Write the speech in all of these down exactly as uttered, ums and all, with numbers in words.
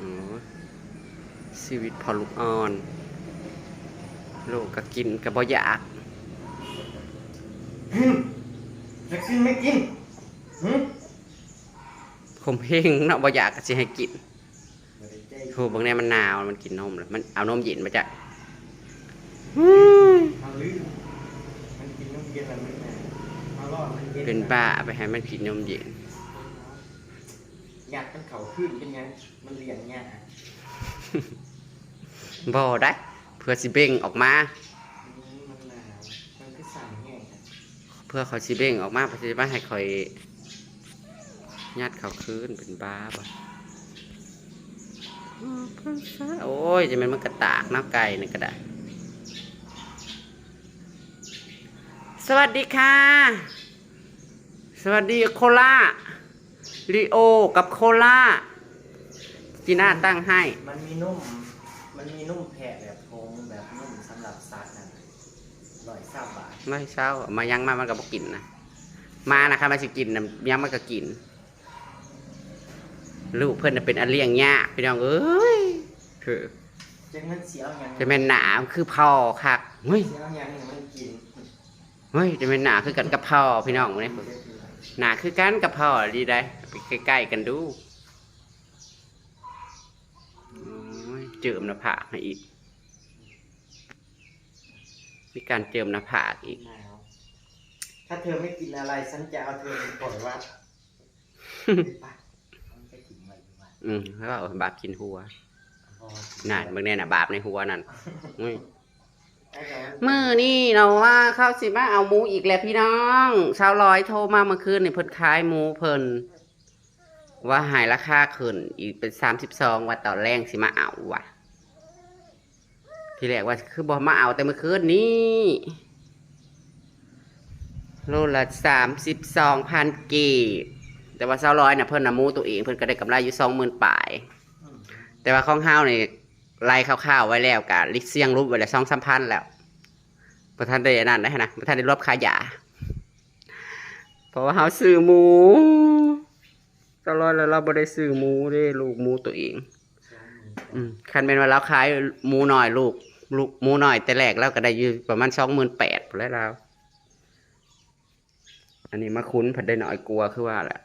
โอ้ย ชีวิตพ่อลูกอ่อน ลูกก็กินก็บ่อยาก จะกินไม่กินหืม ข่มเหงเนาะ บ่อยากก็สิให้กิน บ่ได้ใจ โห เบิ่งแน่มันหนาว มันกินนมแล้ว มันเอานมเย็นมาจ้ะ เอาลืมมันกินนมเย็นแล้วมันหนาวเอารอดมันเย็น เป็นบ้าไปให้มันกินนมเย็น อยากมันเขาขึ้นเป็นไง มันเลี้ยงยาก บ่ได้ เพื่อสิเบ่งออกมา อืมมันหนาวมันคือสั่นแห้งอะ เพื่อเขาสิเบ่งออกมา เพื่อสิมาให้ข่อยยัดเขาคืน เป็นบ้าบ่ โอ้ย จะแม่นมันกระตากเนาะ ไก่นี่ก็ได้ สวัสดีค่ะ สวัสดีโคล่า ลีโอกับโคล่า จีน่าตั้งให้ มันมีนุ่ม มันมีนุ่มแพะแบบผงแบบนุ่มสำหรับสัตว์นั่นร้อยซาวบาท ไม่เช้า มายังมามันก็บ่กินนะ มานะคะมาสิกินนะยังมันก็กิน ลูกเพิ่นน่ะเป็นอันเลี้ยงยากพี่น้องเอ้ยคือ จังมันเสียวยัง จะแม่นหนาคือพ่อคักเฮ้ย เสียวยังมันกิน เฮ้ยจะแม่นหนาคือกันกับพ่อพี่น้องเนี่ยหนาคือกันกับพ่อดีได้ไปใกล้ๆกันดูโอ้ยเจิมหน้าผากให้อีก มีการเจิมหน้าผากอีก หนาวถ้าเธอไม่กินอะไรฉันจะเอาเธอไปปล่อยวัดไปมันไปกินไว้ที่วัด อืมแล้วก็เอาบาปกินหัว อ๋อ นั่นเบิ่งแน่น่ะบาปในหัวนั่นอุ้ย ไอ้เจ้า มื้อนี้เนาะว่าเขาสิมาเอาหมูอีกแล้วพี่น้องสาวร้อยโทรมาเมื่อคืนนี่เพิ่นขายหมูเพิ่น ว่าให้ราคาขึ้นอีกเป็นสามสิบสองว่าตอนแรกสิมาเอาว่ะ ทีแรกว่าคือบ่มาเอาแต่เมื่อคืนนี้โลละสามสิบสองพันกีบแต่ว่าสาวร้อยน่ะเพิ่นน่ะหมูตัวเองเพิ่นก็ได้กำไรอยู่สองหมื่นปลาย อืม แต่ว่าของเฮานี่ไล่คร่าวๆไว้แล้วกะลิเสี่ยงรูปไว้แล้วสองสามพันแล้วบ่ทันได้อันนั้นได้นะบ่ทันได้รวบค่ายา เพราะว่าเฮาซื้อหมูตลอดแล้วเราบ่ได้ซื้อหมูเด้ลูกหมูตัวเอง อืมคันแม่นว่าเราขายหมูน้อยลูก ลูกหมูน้อยแต่แรกเราก็ได้อยู่ประมาณสองหมื่นแปดแล้วเรา อันนี้มาคุ้นผัดได้น้อยกว่าคือว่าแหละ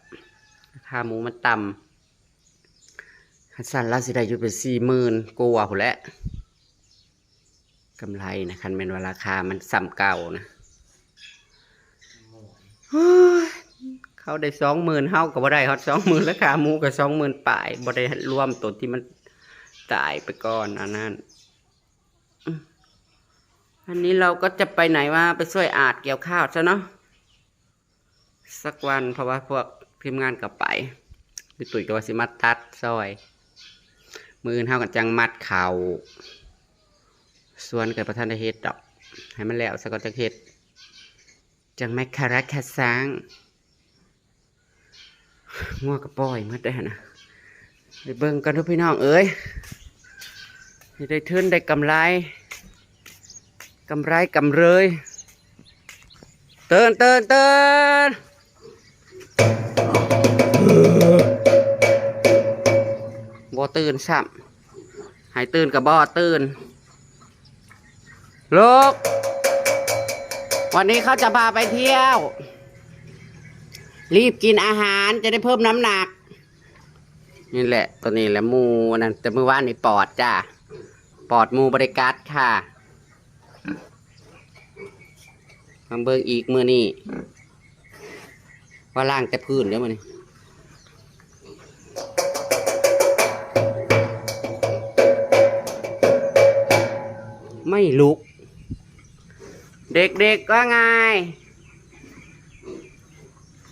ราคาหมูมันต่ำคันสั่นเราสิได้อยู่เป็นสี่หมื่นกว่าพุ้นแหละกำไรนะคันแม่นว่าราคามันส่ำเก่านะ เฮ้ยเขาได้สองหมื่นเฮาก็บ่ได้ฮอดสองหมื่นราคาหมูก็สองหมื่นปลายบ่ได้รวมตัวที่มันตายไปก่อนอันนั้นอืมอันนี้เราก็จะไปไหนว่าไปช่วยอาดเกี่ยวข้าวซะเนาะสักวันเพราะว่าพวกทีมงานก็ไปพี่ตุ้ยก็ว่าสิมาตัดซอยมื้ออื่นเฮาก็จังมัดเขาสวนก็บ่ทันได้เฮ็ดดอก ให้มันแล้วซะก่อนจังเฮ็ด จังแม่คาราคาซังงัวกระป้อยหมดได้หั่นนะไปเบิ่งกันทุกพี่น้องเอ้ยสิได้ทุนได้กำไรกำไรกำเรยตื่นตื่นตื่นบ่ตื่นซ้ำให้ตื่นก็บ่ตื่น ลูก วันนี้เขาจะพาไปเที่ยว รีบกินอาหารจะได้เพิ่มน้ำหนัก นี่แหละ ตัวนี้แหละหมูอันนั้น แต่มื้อวานนี่ปอดจ้า ปอดหมูบ่ได้กัดค่ะ มาเบิ่งอีกมื้อนี้ ว่าล้างแต่พื้นเด้อมื้อนี้ ไม่ลุก เด็กๆ ว่าไง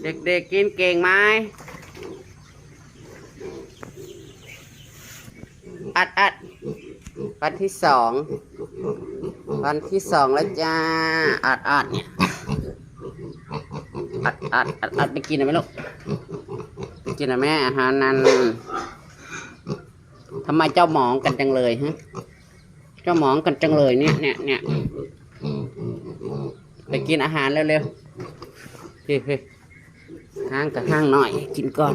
เด็กๆ กินเก่งไหม อัดอัดวันที่สอง วันที่สองแล้วจ้า อัดอัดเนี่ย อัดอัดอัดอัดไปกินหน่อยไหมลูก ไปกินหน่อยแม่อาหารนั้น ทำไมเจ้าหมองกันจังเลยฮะ เจ้าหมองกันจังเลยเนี่ยเนี่ยเนี่ยไปกินอาหารเร็วๆ เฮ้ยเฮ้ยห้างกับห้างหน่อย กินก่อน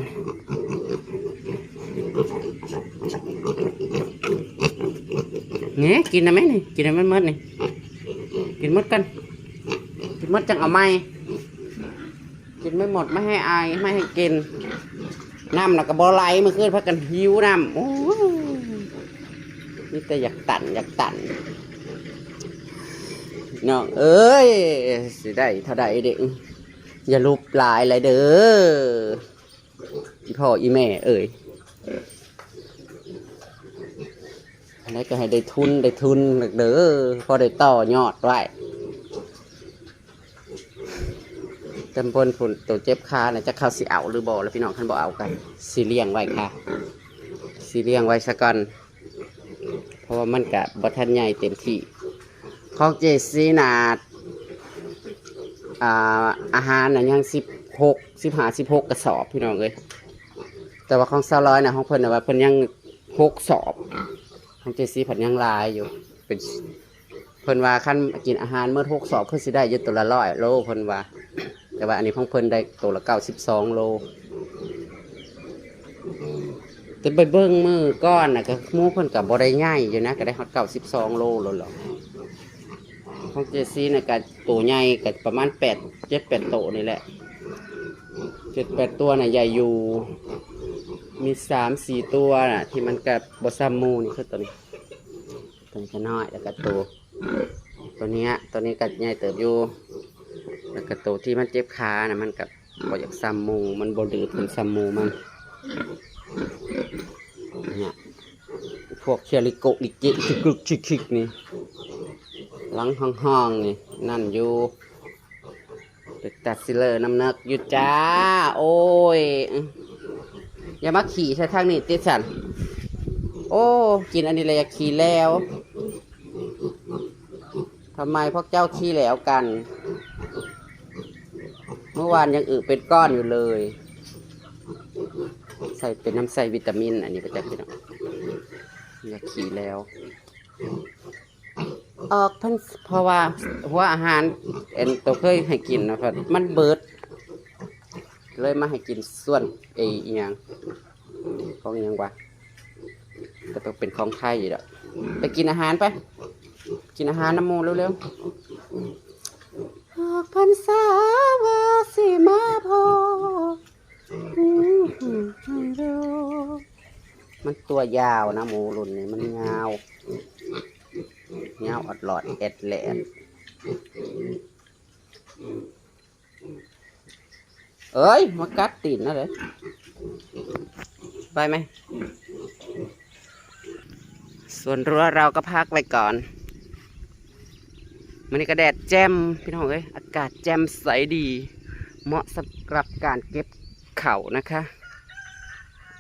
นี่กินนะแม่นี่ กินให้มันหมดนี่ กินหมดกัน กินหมดจังเอาใหม่ กินไม่หมดไม่ให้อาย ไม่ให้กิน น้ำน่ะก็บ่ไหล เมื่อคืนพากันหิวน้ำ โอ้ย มีแต่อยากตัน อยากตัน น้องเอ้ย สิได้เท่าใดเด้อ อย่าลุบหลายเลยเด้อ อีพ่ออีแม่เอ้ย อันนั้นก็ให้ได้ทุน ได้ทุนเด้อ พอได้ต่อยอดไว้ ตำบลผุนตัวเจ็บขานะ จะเข้าสิเอาหรือบ่ แล้วพี่น้องคันบ่เอากัน สิเลี้ยงไว้ค่ะ สิเลี้ยงไว้ซะก่อน เพราะว่ามันกะบ่ทันใหญ่เต็มที่ ของเจซีนาด อ่า อาหารน่ะยังสิบหก สิบห้า สิบหกกระสอบพี่น้องเอ้ย แต่ว่าของสาวร้อยนะ ของเพิ่นน่ะว่าเพิ่นยังหกสอบ ของเจซีผัดยังหลายอยู่ เป็น เพิ่นว่าคันกินอาหารเมื่อหกสอบคือสิได้อยู่ตัวละร้อยโลเพิ่นว่า แต่ว่าอันนี้ของเพิ่นได้ตัวละเก้าสิบสองโล แต่ไปเบิ่งมื้อก่อนน่ะ ก็หมูเพิ่นก็บ่ได้ใหญ่อยู่นะ ก็ได้ฮอดเก้าสิบสองโลแล้วเหรอ ของเจซีน่ะก็ตัวใหญ่ก็ประมาณแปด เจ็ดแปดโตนี่แหละ เจ็ดแปดตัวน่ะใหญ่อยู่ มีสามสี่ตัวน่ะ ที่มันก็บ่ซ้ำหมู่นี่คือตัวนี้ ตัวนี้ก็น้อย แล้วก็ตัว ตัวเนี้ย ตัวนี้ก็ใหญ่เติบอยู่ แล้วก็ตัวที่มันเจ็บขาน่ะ มันก็บ่อยากซ้ำหมู่ มันบ่ดื้อเพิ่นซ้ำหมู่มัน เนี่ย พวกเคียริโกะลิเกะชิกึกชิกชิกนี่ หลังห้องๆนี่ นั่นอยู่ เป็นตาสิเลอน้ำหนักอยู่จ้า โอ้ย อย่ามาขี่ใส่ทางนี้ติสัน โอ้ กินอันนี้เลยอยากขี่แล้ว ทำไมพวกเจ้าขี้แล้วกัน เมื่อวานยังอึเป็นก้อนอยู่เลย ใส่เป็นน้ำใส่วิตามิน อันนี้ประจักษ์พี่น้อง อยากขี้แล้ว ออกพัน เพราะว่าหัวอาหาร อันตัวเคยให้กินนะครับ มันเบิด เลยมาให้กินส่วนเออหยัง ของหยังวะ ก็ต้องเป็นของไทยอยู่ดอก ไปกินอาหารไป กินอาหารน้ำหมู่เร็วๆ ออกพรรษาว่าสิมาพอ มันตัวยาวนะ หมูรุ่นนี้มันยาว ยาวออดหลอดแอดแลด เอ้ย มากัดตีนนะเลย ไปไหม ส่วนรั้วเราก็พักไว้ก่อน มื้อนี้ก็แดดแจ่ม พี่น้องเอ้ย อากาศแจ่มใสดี เหมาะสำหรับการเก็บเขานะคะ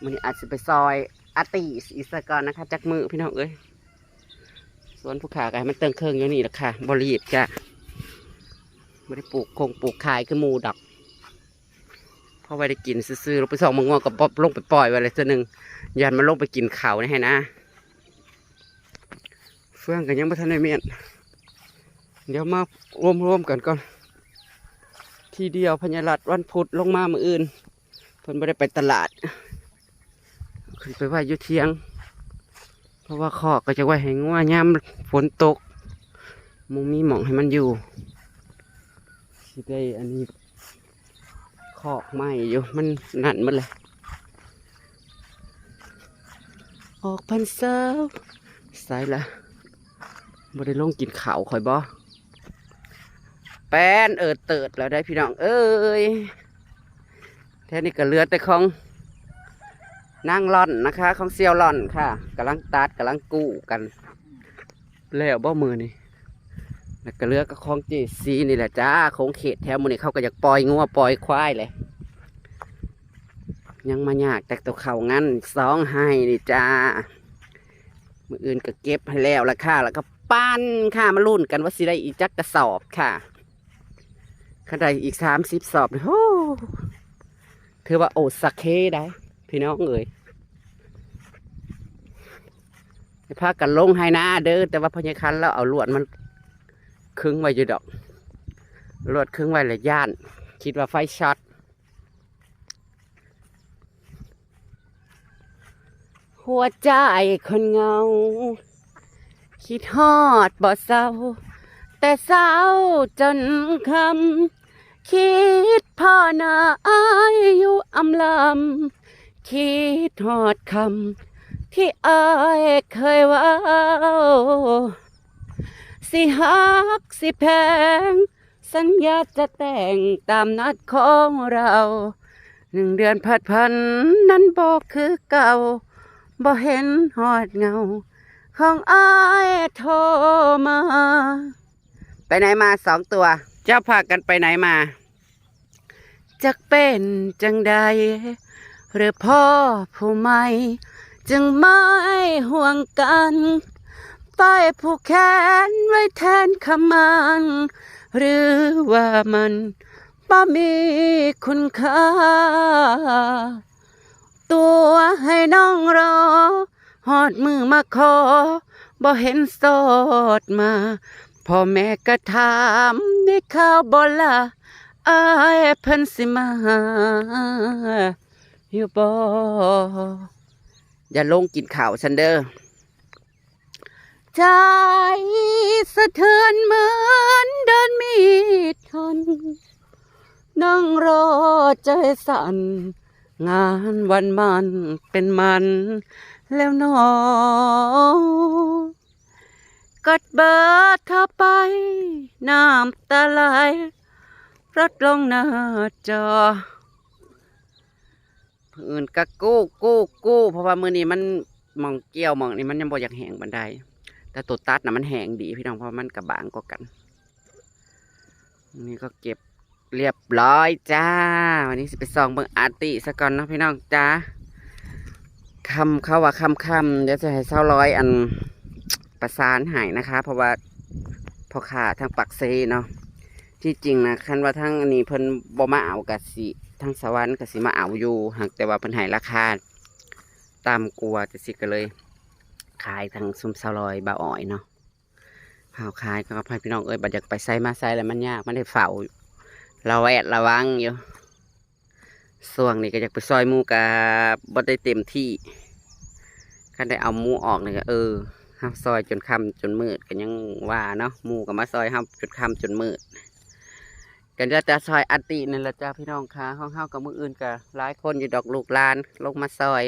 มื้อนี้อาจจะไปซอยอาตีอีกซะก่อนนะคะ จักมื้อพี่น้องเอ้ย สวนผู้ขาก็ให้มันเติงเคิงอยู่นี่แหละค่ะ บ่รีบจ้ะ บ่ได้ปลูกคงปลูกขายคือหมู่ดอก เพราะว่าได้กินซื่อๆ ลงไปส่องมังง่วงก็ปบลงไปปล่อยไว้เลยเทื่อหนึ่ง ย่านมันลงไปกินเขานี่ให้นะ เฟืองก็ยังบ่ทันได้เมียน เดี๋ยวมารวมๆกันก่อน ทีเดียวพญารัตน์วันพุธลงมามื้ออื่น เพิ่นบ่ได้ไปตลาด ขึ้นไปไว้อยู่เถียง เพราะว่าคอกก็จะไว้ให้งัวยามฝนตก บ่มีหม่องให้มันอยู่ สิได้อันนี้ คอกไม้อยู่ มันนั่นหมดเลย ออกพรรษา ใส่ละ บ่ได้ลงกินข้าวข่อยบ่ แป้นเอิดเติดแล้วได้พี่น้องเอ้ย แถวนี้ก็เหลือแต่ของนางล่อนนะคะ ของเสี่ยวล่อนค่ะ กำลังตัด กำลังกู้กัน แล้วบ่มื้อนี้ แล้วก็เหลือก็ของเจซีนี่แหละจ้า ของเขตแถวหมู่นี้เขาก็อยากปล่อยงัวปล่อยควายเลย ยังมายากแต่ตัวเขางั้น สองไฮ่นี่จ้า มื้ออื่นก็เก็บให้แล้วละค่ะ แล้วก็ปั่นค่ะ มาลุ้นกันว่าสิได้อีกจักกระสอบค่ะ คันได้อีกสามสิบสอบนี่ โอ้ ถือว่าโอซาเคได้ พี่น้องเอ้ย ให้พากันลงไฮ่นาเด้อ แต่ว่าพ่อใหญ่คันลาวเอาลวดมันขึงไว้อยู่ดอก ลวดขึงไว้แล้วย้าน คิดว่าไฟช็อต หัวใจคนเหงา คิดฮอดบ่เซา แต่เช้าจนค่ำ คิดพ่อหน้าอ้ายอยู่อำลำ คิดฮอดคำที่อ้ายเคยเว้า สิฮักสิแพง สัญญาจะแต่งตามนัดของเรา หนึ่งเดือนผัดผันนั้นบ่คือเก่า บ่เห็นฮอดเงา ของอ้ายโทรมา ไปไหนมาสองตัว เจ้าพากันไปไหนมา จักเป็นจังใด หรือพ่อผู้ใหม่ จึงไม่ห่วงกัน ป้ายผูกแขนไว้แทนคำมัน หรือว่ามันบ่มีคุณค่า ตัวให้น้องรอ ฮอดมือมาขอ บ่เห็นสอดมา พ่อแม่ก็ถาม ได้ข่าวบ่ล่ะ อ้ายเพิ่นสิมาหา อยู่บ่ อย่าลงกินข้าวซันเด้อ ใจสะเทือนเหมือนโดนมีดท่อน นั่งรอใจสั่น งานวันมันเป็นมันแล้วหนอ กดเบอร์โทรไป น้ำตาไหล รดลงหน้าจอ เพิ่นก็กู้กู้กู้ เพราะว่ามื้อนี้มันหม่องเกี่ยวหม่องนี้มันยังบ่อยากแห้งปานใด แต่ตัวตัดน่ะมันแห้งดีพี่น้อง เพราะมันก็บางกว่ากัน นี่ก็เก็บเรียบร้อยจ้า วันนี้สิไปส่องเบิ่งอาร์ตี้ซะก่อนเนาะพี่น้องจ้า ค่ำ เขาว่าค่ำๆ เดี๋ยวจะให้สาวร้อยอันประสานให้นะคะ เพราะว่าพ่อค้าทางปากเซเนาะ ที่จริงนะ คันว่าทางอันนี้เพิ่นบ่มาเอากะสิ ทางสวรรค์กะสิมาเอาอยู่ หากแต่ว่าเพิ่นให้ราคาต่ำกว่าจั่งซี้ ก็เลยขายทางซุมสาวร้อยบ่าวอ้อยเนาะ เผาขายก็ให้พี่น้องเอ้ย บัดอยากไปไสมาไสแล้วมันยาก มันได้เฝ้าระแวดระวังอยู่ ช่วงนี้ก็อยากไปซอยหมู่กะบ่ได้เต็มที่ คันได้เอาหมู่ออกนี่ก็ เออ เฮาซอยจนค่ำจนมืดก็ยังว่าเนาะ หมู่ก็มาซอยเฮาจนค่ำจนมืด ก็เหลือแต่ซอยอาร์ตี้นั่นแหละจ้าพี่น้องค่ะ ของเฮากับมื้ออื่นก็หลายคนอยู่ดอกลูกหลานลงมาซอย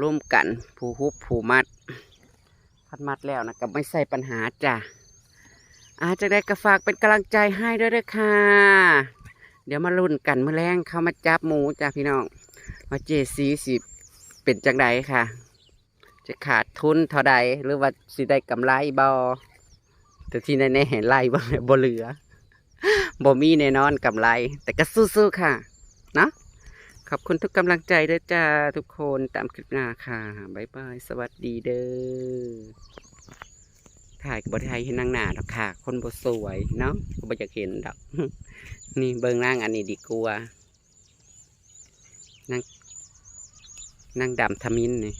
ร่วมกัน ผู้ฮุบผู้มัด คันมัดแล้วนะก็ไม่ใช่ปัญหาจ้ะ อา จั่งใดก็ฝากเป็นกำลังใจให้ด้วยเด้อค่ะ เดี๋ยวมาลุ้นกันมื้อแลงเขามาจับหมู่จ้ะพี่น้อง ว่าเจซีสิเป็นจั่งใดค่ะ จะขาดทุนเท่าใด หรือว่าสิได้กำไรบ่ แต่ที่แน่ๆ ไล่บ่ บ่เหลือ บ่มีแน่นอนกำไร แต่ก็สู้ๆ ค่ะ เนาะ ขอบคุณทุกกำลังใจด้วยจ้าทุกคน ตามคลิปหน้าค่ะ บ๊ายบาย สวัสดีเด้อ ถ่ายก็บ่ได้ถ่ายให้นางหน้าดอกค่ะ คนบ่สวยเนาะ ก็บ่อยากเห็นดอก นี่เบิ่งนางอันนี้ดีกว่า นาง นางดำทมินนี่